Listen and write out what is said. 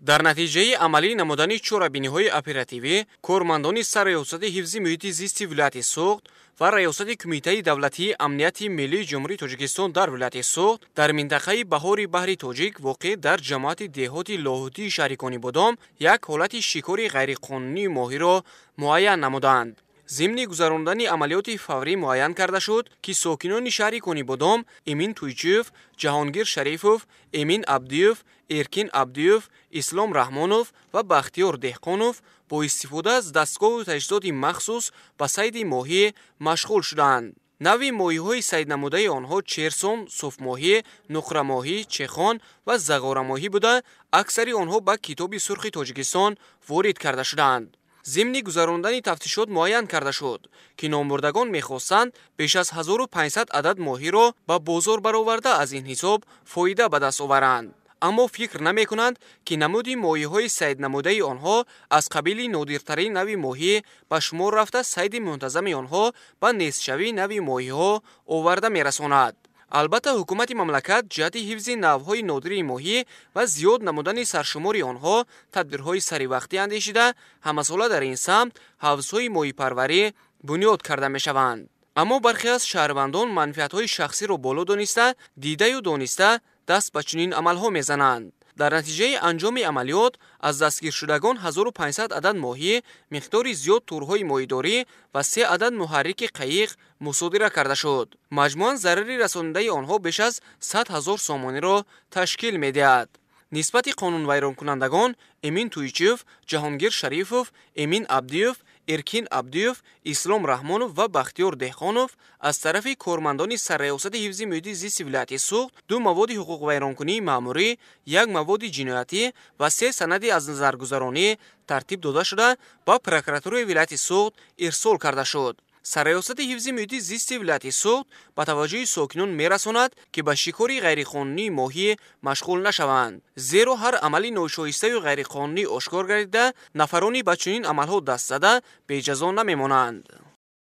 Дар натиҷаи амалӣ намудани чорабиниҳои оперативӣ кормандони Сарраёсати ҳифзи муҳити зисти вилояти Суғд ва Раёсати Кумитаи давлатии амнияти миллии Ҷумҳурии Тоҷикистон дар вилояти Суғд дар минтақаи Баҳори баҳри Тоҷик воқеъ дар ҷамоати деҳоти Лоҳутии шаҳри Конибодом як ҳолати шикори ғайриқонунии моҳиро муайян намуданд. Зимни гузарондани амалиёти фаврӣ муайян карда шуд, ки сокинони шаҳри Конибодом Эмин Туйчиев, Ҷаҳонгир Шарифов, Эмин Абдиев, Эркин Абдиев, Ислом Раҳмонов ва Бахтиёр Деҳқонов бо истифода аз дастгоҳу таҷҳизоти махсус ба сайди моҳӣ машғул шуданд. Нави моҳиҳои сайднамудаи онҳо черсон, суфмоҳӣ, нуқрамоҳӣ, чехон ва зағорамоҳӣ буда, аксари онҳо ба Китоби сурхи Тоҷикистон ворид карда шуданд. Зимни гузарондани тафтишот муайян карда шуд, ки номбурдагон мехостанд беш аз 1500 адад моҳиро ба бозор бароварда аз ин ҳисоб фоида ба даст оваранд. Аммо фикр намекунанд, ки намуди моҳиҳои сайднамудаи онҳо аз қабили нодиртарин нави моҳӣ ба шумор рафта, сайди мунтазами онҳо ба нестшавии нави моҳиҳо оварда мерасонад. Албатта, ҳукумати мамлакат ҷиҳати ҳифзи навъҳои нодири моҳӣ ва зиёд намудани саршумори онҳо тадбирҳои саривақтӣ андешида, ҳамасола дар ин самт ҳавзҳои моҳипарварӣ бунёд карда мешаванд. Аммо бархе аз шаҳрвандон манфиатҳои шахсиро боло дониста, дидаю дониста даст ба чунин амалҳо мезананд. Дар натиҷаи анҷоми амалиёт аз дастгиршудагон 1500 адад моҳӣ, миқдори зиёд турҳои моҳидорӣ ва 3 адад муҳаррики қайиқ мусодира карда шуд. Маҷмӯан зарари расонидаи онҳо беш аз 100 000 сомониро ташкил медиҳад. Нисбати қонунвайронкунандагон Эмин Туйчиев, Ҷаҳонгир Шарифов, Эмин Абдиев, Эркин Абдиев, Ислом Раҳмонов ва Бахтиёр Деҳқонов аз тарафи кормандони Сарраёсати ҳифзи муҳити зисти вилояти Суғд 2 маводи ҳуқуқвайронкунии маъмурӣ, 1 маводи ҷиноятӣ ва 3 санади аз назаргузаронӣ тартиб дода шуда, ба прокуратураи вилояти Суғд ирсол карда шуд. Сарраёсати ҳифзи муҳити зисти вилояти Суғд ба таваҷҷӯҳи сокинон мерасонад, ки ба шикори ғайриқонунии моҳӣ машғул нашаванд, зеро ҳар амали ношоистаю ғайриқонунӣ ошкор гардида, нафарони ба чунин амалҳо даст зада беҷазо намемонанд.